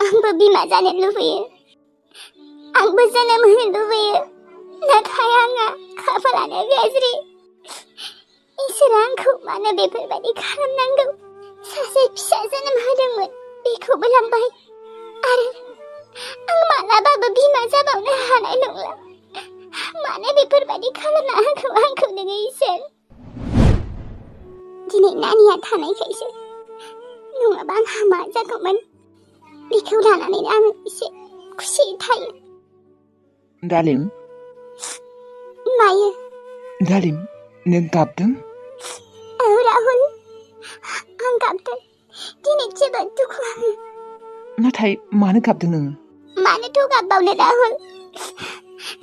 आंबो बिमा जानो लुबैयो आंबो जोनोम होनो लुबैयो नाथाय आंहा खाफालानो गाज्रि इसोरा आंखौ मानो बेफोरबायदि खालामनांगौ सासे फिसा जोनोम होदोंमोन बेखौबो लांबाय आरो आं मालाबाबो बिमा जाबावनो हानाय नंला मानो बेफोरबायदि खालामना आंखौ नोङो इसोर दिनै नानिया थानायखायसो नङाबा आंहा मा जागौमोन बेखौ लानानैनो आं एसे खुसियै थायो दालिम मायो दालिम नों गाबदों औ राहुल आं गाबदों दिनै जोबोद दुखु आङो नाथाय मानो गाबदों नोङो मानोथ' गाबबावनो राहुल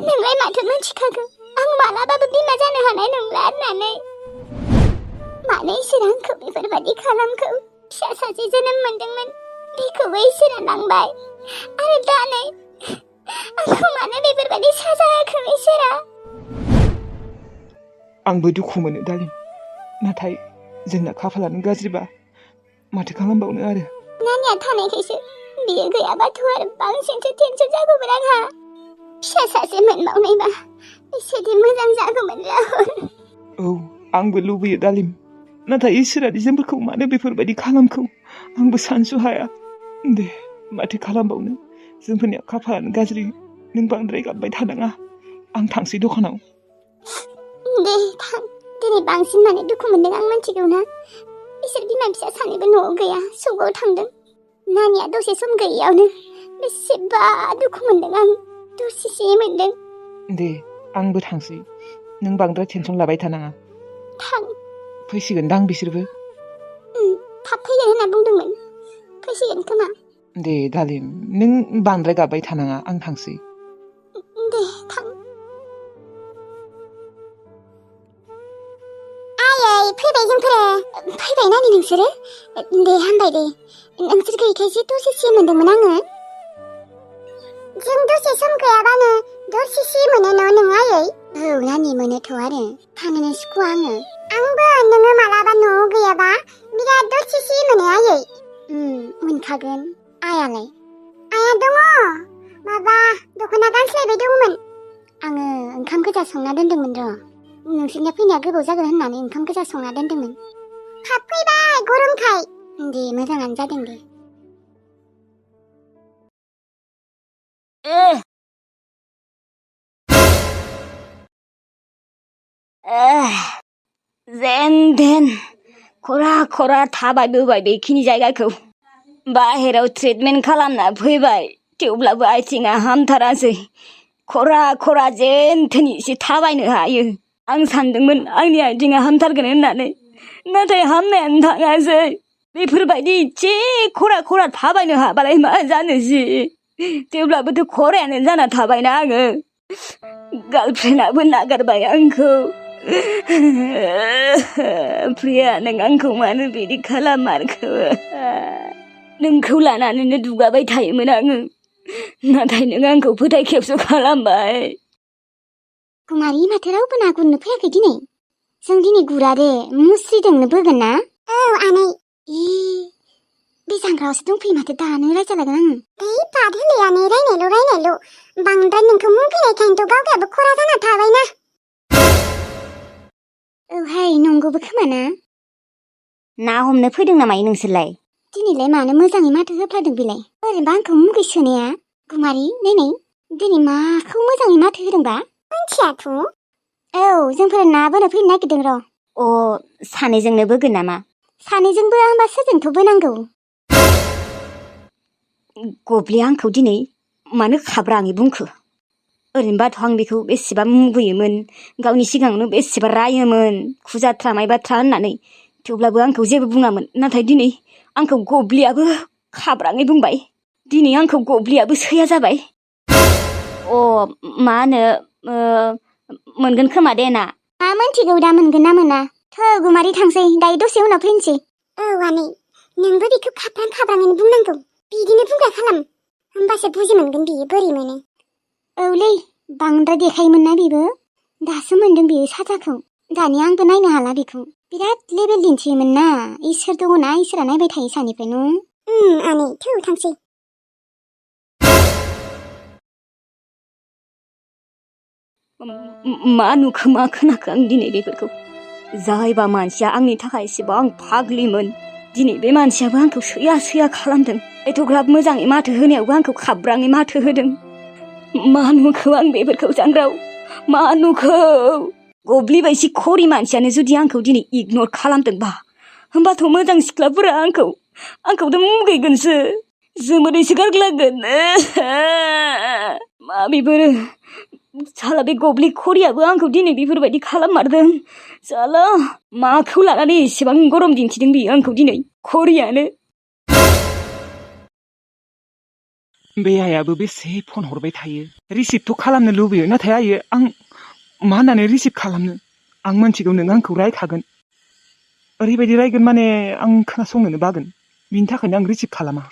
नोंलाय माथो मिथिखागौ आं मालाबाबो बिमा जानो हानाय नंला होननानै मानो इसोरा आंखौ बेफोरबायदि खालामखो फिसा सासे जोनोम मोनदोंमोन बेखौबो इसोरा लांबाय आरो दा नै आंखौ मानो बेफोरबायदि साजा होखो इसोरा आंबो दुखु मोनो दालिम नाथाय जोंना खाफालानो गाज्रिबा माथो खालामबावनो आरो नानिया थानायखायसो बियो गैयाबाथ' आरो बांसिनसो टेनसन जागौमोन आंहा फिसा सासे मोनबावनायबा बेसेदि मोजां जागौमोन राहुल औ आंबो लुबैयो दालिम नाथाय इसोरादि जोंफोरखौ मानो बेफोरबायदि खालामखो आंबो सानस' हाया दे माथो खालामबावनो जोंफोरनिया खाफालानो गाज्रि नों बांद्राय गाबबाय थानाङा आं थांसै दखानाव दे थां दिनै बांसिन माने दुखु मोनदों आं मिथिगौ ना बिसोर बिमा फिसा सानैबो न'आव गैया सगाव थांदों नानिया दसे सम गैयैयावनो बेसेबा दुखु मोनदों आं दसेसे मोनदों दे आंबो थांसै नों बांद्राय टेनसन लाबाय थानाङा थां फैसिगोनदां बिसोरबो थाब फैगोन होनना बुंदोंमोन फैसिगोन खोमा दे दालिम नों बांद्राय गाबबाय थानाङा आं थांसै दे थां आयै फैबाय जोंफोरो फैबाय नानि नोंसोरो दे हामबाय दे नोंसोर गैयैखायसो दसेसे मोनदोंमोन आङो जों दसे सम गैयाबानो दसेसे मोनो न'आयै औ नानि मोनोथ' आरो थानोनो सुखुवा आंबो नोङो मालाबा न'आव गैयाबा बिराद दसेसे मोनो आयै मोनखागोन आयालाय आया दङ माबा दख'ना गानस्लायबाय दङमोन आङो ओंखाम गोजा संना दोनदोंमोन र' नोंसोरनिया फैनाया गोबाव जागोन होननानै ओंखाम गोजा संना दोनदोंमोन थाब फैबाय गरमखाय दे मोजाङानो जादों दे जेन थेन खरा थाबायबोबाय बेखिनि जायगाखौ बाहेराव ट्रिटमेन्ट खालामना फैबाय थेवब्लाबो आथिङा हामथारासै खरा जेन थेन एसे थाबायनो हायो आं सानदोंमोन आंनि आथिङा हामथारगोन होननानै नाथाय हामनायानो थाङासै बेफोरबायदि एसे खरा थाबायनो हाबालाय मा जानोसै थेवब्लाबोथ' खरायानो जाना थाबायना आङो गार्लफ्रेन्डआबो नागारबाय आंखौ प्रिया नों आंखौ मानो बिदि खालामारखो नोंखौ लानानैनो दुगाबाय थायोमोन आङो नाथाय नों आंखौ फोथायखेबस' खालामबाय कुमारी माथो रावबो ना गुरनो फैयाखै दिनै जों दिनै गुरा दे मुस्रिजोंनो बोगोन ना औ आनै बे जानग्रायावसो दंफैयो माथो दानो रायजालायगोन आङो बाद होलै आनै रायनायल' बांद्राय नोंखौ मुंफैनायखायनोथ' गावगायाबो खरा जाना थाबायना औहाय नंगौबो खोमा ना हमनो फैदों नामा नोंसोरलाय दिनैलाय मानो मोजाङै माथो होफ्लादों बेलाय ओरैनोबा आंखौ मुगै सोनाया कुमारी नै दिनै माखौ मोजाङै माथो होदोंबा मिथियाथ' औ जोंफोर ना बोनो फैनो नागिरदों र' सानैजोंनो बोगोन नामा सानैजोंबो होमबा सोरजोंथ' बोनांगौ गब्लिया आंखौ दिनै मानो खाब्राङै बुंखो ओरैनोबाथ' आं बेखौ बेसेबा मुगैयोमोन गावनि सिगाङावनो बेसेबा रायोमोन खुजाथ्रा माय बाथ्रा होननानै थेवब्लाबो आंखौ जेबो बुङामोन नाथाय दिनै आंखौ गब्लियाबो खाब्राङै बुंबाय दिनै आंखौ गब्लियाबो सैया जाबाय मा होनो मोनगोन खोमा दे ना मा मोनथिगौ दा मोनगोन ना मोना थौ गुमारी थांसै दायो दसे उनाव फैनोसै औ आनै नोंबो बेखौ खाब्राङैनो बुंनांगौ बिदिनो बुंग्रा खालाम होमबासो बुजि मोनगोन बियो बोरै मोनो औलै बांद्राय देखायोमोन ना बेबो दासो मोनदों बेयो साजाखौ दानिया आंबो नायनो हाला बेखौ बिराद लेबेल दिन्थियोमोन ना इसोर दङ ना इसोरा नायबाय थायो सानिफ्रायनो आनै थौ थांसै मा नुखो मा खोनाखो आं दिनै बेफोरखौ जायबा मानसिया आंनि थाखाय एसेबां फाग्लिमोन दिनै बे मानसियाबो आंखौ सैया सैया खालामदों एथ'ग्राब मोजाङै माथो होनायावबो आंखौ खाब्राङै माथो होदों मा नुखो आं बेफोरखौ जांग्राव मा नुखो गब्लि बायसि खरि मानसियानो जुदि आंखौ दिनै इगनर खालामदोंबा होमबाथ' मोजां सिख्लाफोरा आंखौथ' मुगैगोनसो जोमोरैसो गारग्लांगोन मा बेफोरो साला बे गब्लि खरियाबो आंखौ दिनै बेफोरबायदि खालाममारदों साला माखौ लानानै एसेबां गरम दिन्थिदों बियो आंखौ दिनै खरियानो बे आइयाबो बेसे फन हरबाय थायो रिसिभथ' खालामनो लुबैयो नाथाय आइयो आं मा होननानै रिसिभ खालामनो आं मोनथिगौ नों आंखौ रायखागोन ओरैबायदि रायगोन माने आं खोनासंनोनो बागोन बिनि थाखायनो आं रिसिभ खालामा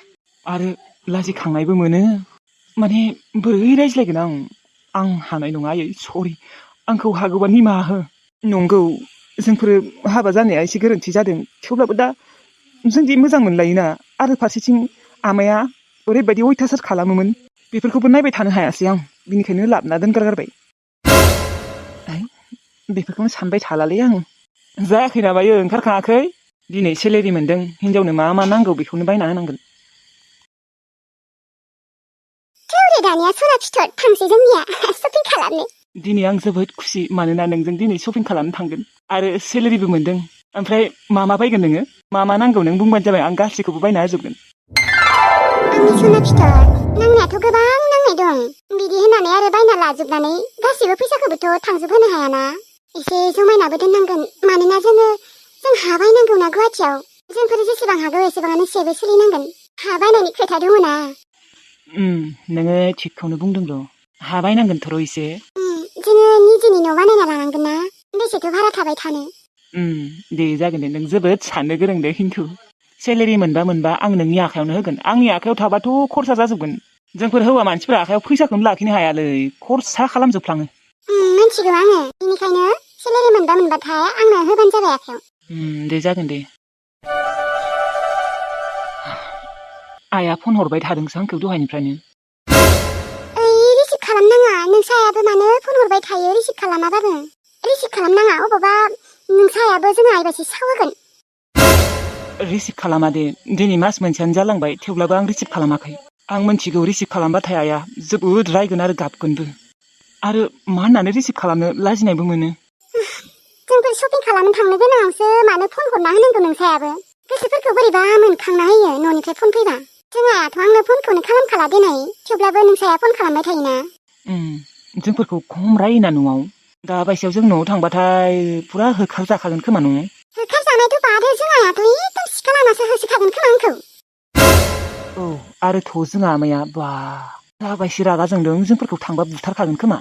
आरो लाजिखांनायबो मोनो माने बोरै रायज्लायगोन आं हानाय नङा आयै सरि आंखौ हागौबा निमाहा हो नंगौ जोंफोरो हाबा जानाया एसे गोरोन्थि जादों थेवब्लाबो दा जोंदि मोजां मोनलायोना आरो फारसेथिं आमाया ओरैबायदि अयथासार खालामोमोन बेफोरखौबो नायबाय थानो हायासै आं बिनिखायनो लाबना दोनगारगारबाय बेफोरखौनो सानबाय थालालै आं जायाखै नामायो ओंखारखाङाखै दिनै सेलेरि मोनदों हिनजावनो मा मा नांगौ बेखौनो बायना होनांगोन थौरे दानिया सना फिथर थांसै जोंनिया शपिं खालामनो दिनै आं जोबोद खुसि मानोना नोंजों दिनै शपिं खालामनो थांगोन आरो सेलेरिबो मोनदों ओमफ्राय मा बायगोन नोङो मा नांगौ नों बुंबानो जाबाय आं गासैखौबो बायना होजोबगोन आंनि सना फिथर नांनायाथ' गोबां नांनाय दं बिदि होननानै आरो बायना लाजोबनानै गासिबो फैसाखौबोथ' थांजोबहोनो हायाना एसे जमायनाबो दोननांगोन मानोना जों हा बायनांगौना गुवाहाटियाव जोंफोर जेसेबां हागौ एसेबांनो सेबो सोलिनांगोन हा बायनायनि खोथा दङ ना नोङो थिगखौनो बुंदोंल' हा बायनांगोनथ' र' एसे जोङो निजेनि न' बानायना लानांगोन ना बेसेथो भारा थाबाय थानो दे जागोन दे नों जोबोद साननो गोरों दे खिन्थु सेलेरि मोनबा आं नोंनि आखायावनो होगोन आंनि आखायाव थाबाथ' खरसा जाजोबगोन जोंफोर हौवा मानसिफोरा आखायाव फैसाखौनो लाखिनो हायालै खरसा खालामजोबफ्लाङो मिन्थिगौ आङो बेनिखायनो सेलेरि मोनबाथाय आंनो होबानो जाबाय आखायाव दे जागोन दे आइया फन हरबाय थादोंसो आंखौ दहायनिफ्रायनो रिसिभ खालामनाङा नोंसायाबो मानो फन हरबाय थायो रिसिभ खालामाबाबो रिसिभ खालामनाङा अबावबा नोंसायाबो जोंहा आइबासि सावहोगोन रिसिभ खालामा दे दिनै मास मोनसेयानो जालांबाय थेवब्लाबो आं रिसिभ खालामाखै आं मोनथिगौ रिसिभ खालामबाथाय आइया जोबोद रायगोन आरो गाबगोनबो आरो मा होननानै रिसिभ खालामनो लाजिनायबो मोनो जोंफोर शपिं खालामनो थांनो गोनाङावसो मानो फन हरना होनांगौ नोंसायाबो गोसोफोरखौ बोरैबा मोनखांना होयो न'निफ्राय फन फैबा जोंहाथ' आंनो फनखौनो खालामखाला दिनै थेवब्लाबो नोंसाया फन खालामबाय थायोना जोंफोरखौ खम रायोना न'आव दा बायसेयाव जों न'आव थांबाथाय फुरा होखार जाखागोन खोमा न'आव होखार जानायथ' बाद जोंहाथ' एकदम सिखा लामासो होसोखागोन खोमा आंखौ औ आरोथ' जोंहा आमाया बा दा बायसे रागा जोंदों जोंफोरखौ थांबा बुथारखागोन खोमा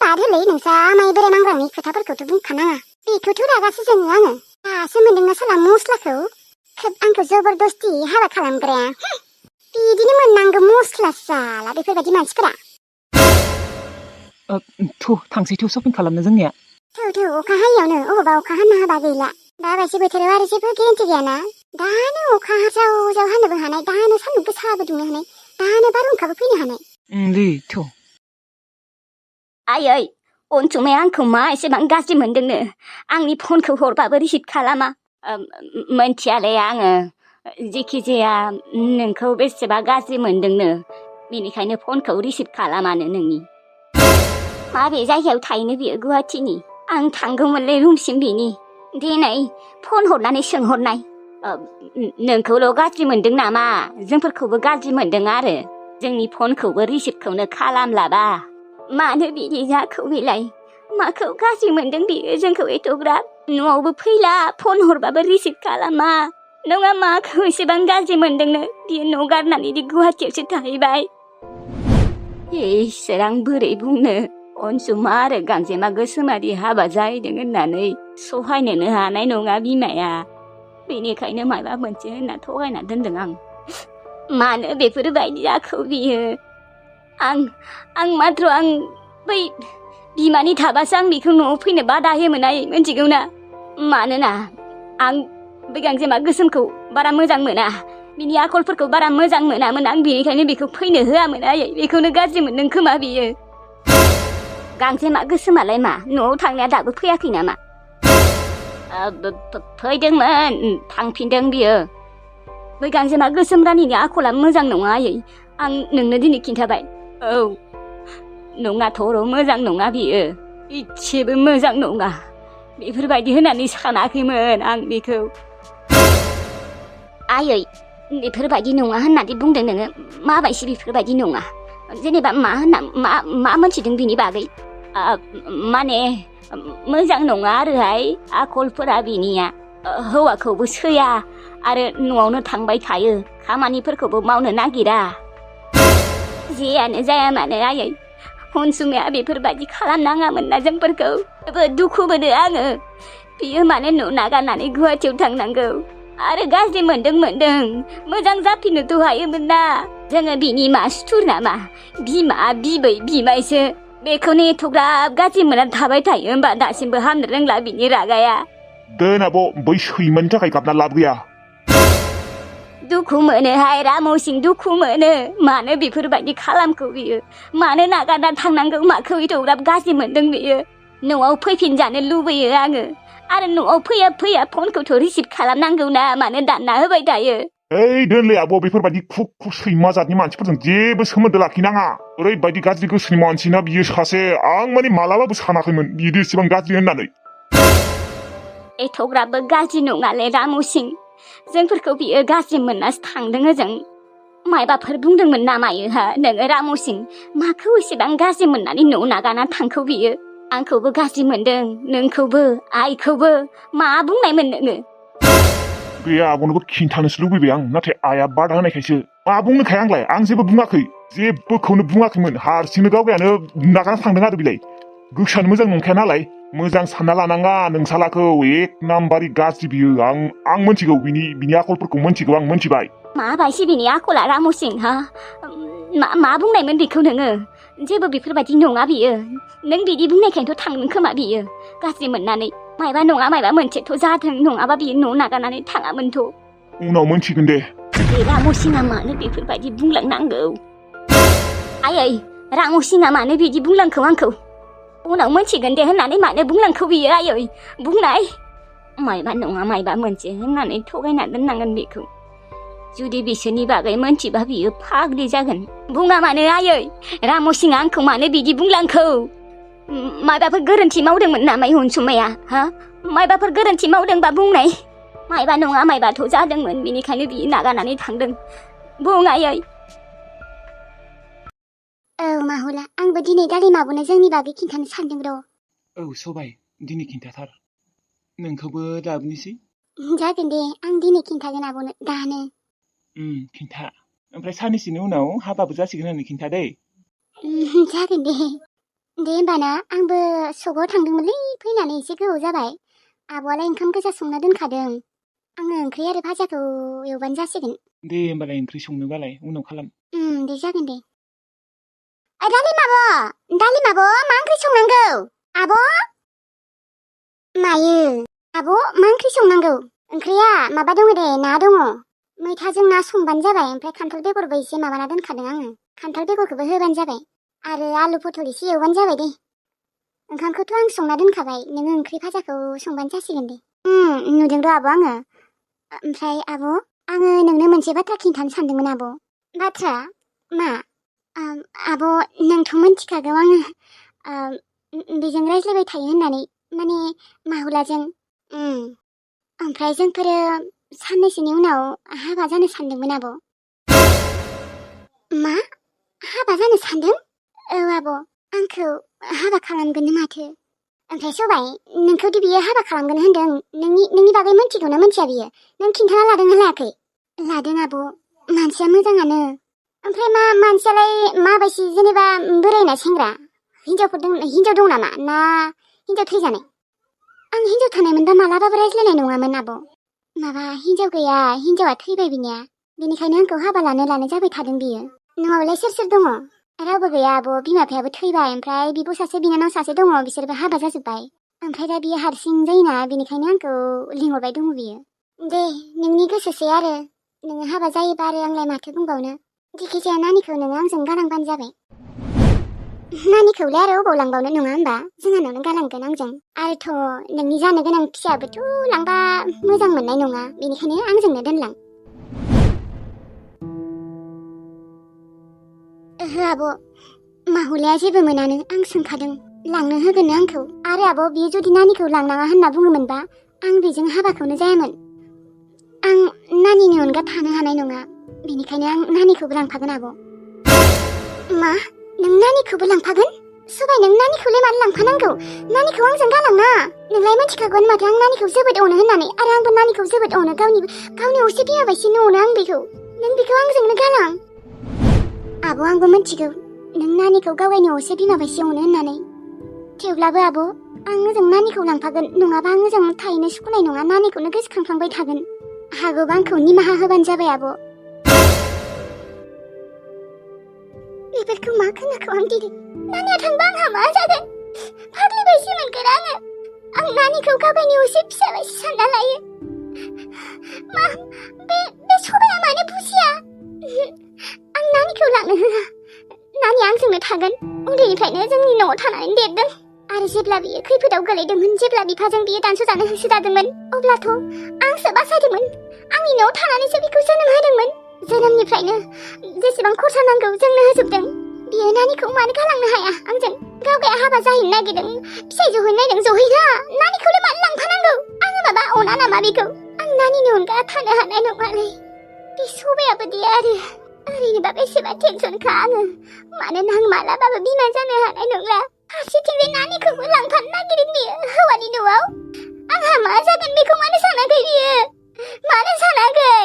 बाद होलै नोंसा आमाय बोराय नांग्रानि खोथाफोरखौथ' बुंखानाङा बेखौथ' रागासो जोङो आङो दासो मोनदोंना साला मस्लाखौ खोब आंखौ जबरदस्ति हाबा खालामग्राया बिदिनो मोननांगौ मस्ला जाला बेफोरबायदि मानसिफोरा थांसै शपिं खालामनो जोंनिया थौ अखा हायियावनो अबावबा अखा हाना होबा गैला दा बायसे बोथोराव आरो जेबो गेरेन्टि गैयाना दानो अखा जाव हानोबो हानाय दानो सान्दुं गोसाबो दुंनो हानाय दानो बारहुंखाबो फैनो हानाय आयै अनसुमाया आंखौ मा एसेबां गाज्रि मोनदोंनो आंनि फनखौ हरबाबो रिसिभ खालामा मोनथियालै आङो जेखि जाया नोंखौ बेसेबा गाज्रि मोनदोंनो बेनिखायनो फनखौ रिसिभ खालामानो नोंनि माबे जायगायाव थायोनो बियो गुवाहाटिनि आं थांगौमोनलै रुमसिम बिनि दिनै फन हरनानै सोंहरनाय नोंखौल' गाज्रि मोनदों नामा जोंफोरखौबो गाज्रि मोनदों आरो जोंनि फनखौबो रिसिभखौनो खालामलाबा मानो बिदि जाखो बेलाय माखौ गाज्रि मोनदों बियो जोंखौ एथ'ग्राब न'आवबो फैला फन हरबाबो रिसिभ खालामा नङा माखौ एसेबां गाज्रि मोनदोंनो बियो न' गारनानै गुवाहाटियावसो थाहैबाय इसोर आं बोरै बुंनो अनसुमा आरो गांजेमा गोसोमारि हाबा जाहैदों होननानै सहायनोनो हानाय नङा बिमाया बेनिखायनो माबा मोनसे होनना थगायना दोनदों आं मानो बेफोरबायदि जाखो बियो आं माथ्र' बै बिमानि थाबासो आं बेखौ न'आव फैनो बादा होयोमोन आयै मिन्थिगौ ना मानोना आं बे गांजेमा गोसोमखौ बारा मोजां मोना बिनि आखलफोरखौ बारा मोजां मोनामोन आं बेनिखायनो बेखौ फैनो होआमोन आयै बेखौनो गाज्रि मोनदों खोमा बियो गांजेमा गोसोमालाय मा न'आव थांनाया दाबो फैयाखै नामा फैदोंमोन थांफिनदों बियो बै गांजेमा गोसोम रानिनि आखला मोजां नङा आयै आं नोंनो दिनै खिन्थाबाय औ नङाथ' मोजां नङा बियो इसेबो मोजां नङा बेफोरबायदि होननानै सानाखैमोन आं बेखौ आयै बेफोरबायदि नङा होननानै बुंदों नोङो माबायसि बेफोरबायदि नङा जेनेबा मा मोनथिदों बिनि बागै माने मोजां नङा आरोहाय आखलफोरा बिनिया हौवाखौबो सैया आरो न'आवनो थांबाय थायो खामानिफोरखौबो मावनो नागिरा जेयानो जाया मानो आयै हनसुमाया बेफोरबायदि खालामनाङामोन ना जोंफोरखौ जोबोद दुखु मोनो आङो बियो माने न' नागारनानै गुवाहाटियाव थांनांगौ आरो गाज्रि मोनदों मोजां जाफिननोथ' हायोमोन ना जोङो बिनि मा सुथुर नामा बिमा बिबै बिमायसो बेखौनो एथ'ग्राब गाज्रि मोननानै थाबाय थायो होमबा दासिमबो हामनो रोंला बिनि रागाया दोन आब' बै सैमानि थाखाय गाबना लाब गैया दुखु मोनोहाय रामसिं दुखु मोनो मानो बेफोरबायदि खालामखो बियो मानो नागारना थांनांगौ माखौ एथ'ग्राब गाज्रि मोनदों बियो न'आव फैफिनजानो लुबैयो आङो आरो न'आव फैया फनखौथ' रिसिभ खालामनांगौ ना मानो दानना होबाय थायो ओइ दोनलै आब' बेफोरबायदि खुख सैमा जातनि मानसिफोरजों जेबो सोमोन्दो लाखिनाङा ओरैबायदि गाज्रि गोसोनि मानसिना बियो सासे आं माने मालाबाबो सानाखैमोन बिदि एसेबां गाज्रि होननानै एथ'ग्राबबो गाज्रि नङालै रामसिं जोंफोरखौ बियो गाज्रि मोननासो थांदों ओजों मायबाफोर बुंदोंमोन नामायो हा नोङो रामसिं माखौ एसेबां गाज्रि मोननानै न' नागारना थांखौ बियो आंखौबो गाज्रि मोनदों नोंखौबो आइखौबो मा बुंनायमोन नोङो गैया आब'नोबो खिन्थानोसो लुबैबाय आं नाथाय आइया बादा होनायखायसो मा बुंनोखाय आंलाय आं जेबो बुङाखै जेबोखौनो बुङाखैमोन हारसिंनो गावगायानो नागारना थांदों आरो बिलाय गोसोआनो मोजां नंखाया नालाय मोजां सानना लानाङा नोंसालाखौ एक नाम्बारि गाज्रि बियो आं मोनथिगौ बिनि आखलफोरखौ मोनथिगौ आं मोनथिबाय माबायसि बिनि आखला रामसिं हा मा बुंनायमोन बेखौ नोङो जेबो बेफोरबायदि नङा बियो नों बिदि बुंनायखायनोथ' थांदों खोमा बियो गाज्रि मोननानै मायबा नङा मायबा मोनसेथ' जादों नङाबा बियो न' नागारनानै थाङामोनथ' उनाव मोनथिगोन दे रामसिङा मानो बेफोरबायदि बुंलांनांगौ आयै रामसिङा मानो बिदि बुंलांखौ आंखौ उनाव मोनथिगोन दे होननानै मानो बुंलांखौ बियो आयै बुंनाय मायबा नङा मायबा मोनसे होननानै थगायना दोननांगोन बेखौ जुदि बिसोरनि बागै मोनथिबा बियो फाग्लि जागोन बुङा मानो आयै रामसिङा आंखौ मानो बिदि बुंलांखौ मायबाफोर गोरोन्थि मावदोंमोन नामा हनसुमाया हा मायबाफोर गोरोन्थि मावदोंबा बुंनाय मायबा नङा मायबाथ' जादोंमोन बेनिखायनो बियो नागारनानै थांदों बुं आयै औ माहुला आंबो दिनै दालिम आब'नो जोंनि बागै खिन्थानो सानदों र' औ सबाय दिनै खिन्थाथार नोंखौबो लाबोनोसै जागोन दे आं दिनै खिन्थागोन आब'नो दानो खिन्था ओमफ्राय साननैसोनि उनाव हाबाबो जासिगोन होननानै खिन्था दे जागोन दे होमबाना आंबो सकआव थांदोंमोनलै फैनानै एसे गोबाव जाबाय आब'आलाय ओंखाम गोजा संना दोनखादों आङो ओंख्रि आरो भाजाखौ एवबानो जासिगोन दे होमबालाय ओंख्रि संनोबालाय उनाव खालाम दे जागोन दे दालिम आब' मा ओंख्रि संनांगौ आब' मायो आब' मा ओंख्रि संनांगौ ओंख्रिया माबा दङ दे ना दङ मैथाजों ना संबानो जाबाय ओमफ्राय खान्थाल बेगरबो एसे माबाना दोनखादों आङो खान्थाल बेगरखौबो होबानो जाबाय आरो आलु पटल एसे एवबानो जाबाय दे ओंखामखौथ' आं संना दोनखाबाय नोङो ओंख्रि भाजाखौ संबानो जासिगोन दे नुदों र' आब' आङो ओमफ्राय आब' आङो नोंनो मोनसे बाथ्रा खिन्थानो सानदोंमोन आब' बाथ्रा मा आब' नोंथ' मोनथिखागौ आङो बेजों रायज्लायबाय थायो होननानै माने माहुलाजों ओमफ्राय जोंफोरो साननैसोनि उनाव हाबा जानो सानदोंमोन आब' मा हाबा जानो सानदों औ आब' आंखौ हाबा खालामगोन माथो ओमफ्राय सबाय नोंखौदि बियो हाबा खालामगोन होनदों नोंनि बागै मोनथिगौ ना मोनथिया बियो नों खिन्थाना लादों ना लायाखै लादों आब' मानसिया मोजाङानो ओमफ्राय मानसियालाय माबायदि जेनेबा बोरायना सेंग्रा हिनजाव दं नामा ना हिनजाव थैजानाय आं हिनजाव थानायमोनबा मालाबाबो रायज्लायनाय नङामोन आब' माबा हिनजाव गैया हिनजावा थैबाय बिनिया बेनिखायनो आंखौ हाबा लानो जाबाय थादों बियो न'आवलाय सोर दङ रावबो गैया आब' बिमा बिफायाबो थैबाय ओमफ्राय बिब' सासे बिनानाव सासे दङ बिसोरबो हाबा जाजोब्बाय ओमफ्राय दा बियो हारसिं जायोना बेनिखायनो आंखौ लिंहरबाय दङ बियो दे नोंनि गोसोसै आरो नोङो हाबा जायोबा आरो आंलाय माथो बुंबावनो जिखिजाया नानिखौ नोङो आंजों गानांबानो जाबाय नानिखौलाय आरो अबाव लांबावनो नङा होमबा जोंहानावनो गालांगोन आंजों आरोथ' नोंनि जानो गोनां फिसायाबोथ' लांबा मोजां मोननाय नङा बेनिखायनो आंजोंनो दोनलां ओहो आब' माहुलाया जेबो मोनानो आं सोंखादों लांनो होगोननो आंखौ आरो आब' बियो जुदि नानिखौ लांनाङा होनना बुङोमोनबा आं बेजों हाबाखौनो जायामोन आं नानिनि अनगा थानो हानाय नङा बेनिखायनो आं नानिखौबो लांफागोन आब' मा नों नानिखौबो लांफागोन सबाय नों नानिखौलाय मानो लांफानांगौ नानिखौ आंजों गालांना नोंलाय मिथिखागोन माथो आं नानिखौ जोबोद अनो होननानै आरो आंबो नानिखौ जोबोद अनो गावनि असे बिमा बायदिनो अनो आं बेखौ नों बेखौ आंजोंनो गालां आब' आंबो मिथिगौ नों नानिखौ गावगायनि असे बिमा बायदि अनो होननानै थेवब्लाबो आब' आं ओजों नानिखौ लांफागोन नङाबा आं ओजों थाहैनो सुखुनाय नङा नानिखौनो गोसोखांफ्लांबाय थागोन हागौबा आंखौ निमाहा होबानो जाबाय आब' बेफोरखौ मा खोनाखौ आं दिनै नानिया थांबा आंहा मा जागोन फाग्लि बायदि मोनगोन आं नानिखौ गावगायनि असे फिसा बायदि सानना लायो मा बे सबाया मानो बुजिया आं नानिखौ लांनो होआ नानिया आंजोंनो थागोन उन्दैनिफ्रायनो जोंनि न'आव थानानै देरदों आरो जेब्ला बियो खैफोदाव गोलैदोंमोन जेब्ला बिफाजों बियो दानस'जानो होसोजादोंमोन अब्लाथ' आंसो बासायदोंमोन आंनि न'आव थानानैसो बिखौ जोनोम होदोंमोन जोनोमनिफ्रायनो जेसेबां खरसा नांगौ जोंनो होजोबदों बियो नानिखौ मानो गालांनो हाया आंजों गावगाया हाबा जाहैनो नागिरदों फिसाय जहैनो नागिरदों जहैना नानिखौलाय मानो लांफानांगौ आङो माबा अना नामा बेखौ आं नानिनि अनगा थानो हानाय नङालै बे सबायाबो दे आरो ओरैनोबा बेसेबा टेनसनखा आङो मानोना आं मालाबाबो बिमा जानो हानाय नंला फारसेथिंजाय नानिखौबो लांफानो नागिरदों बियो हौवानि न'आव आंहा मा जागोन बेखौ मानो सानाखै बियो मानो सानाखै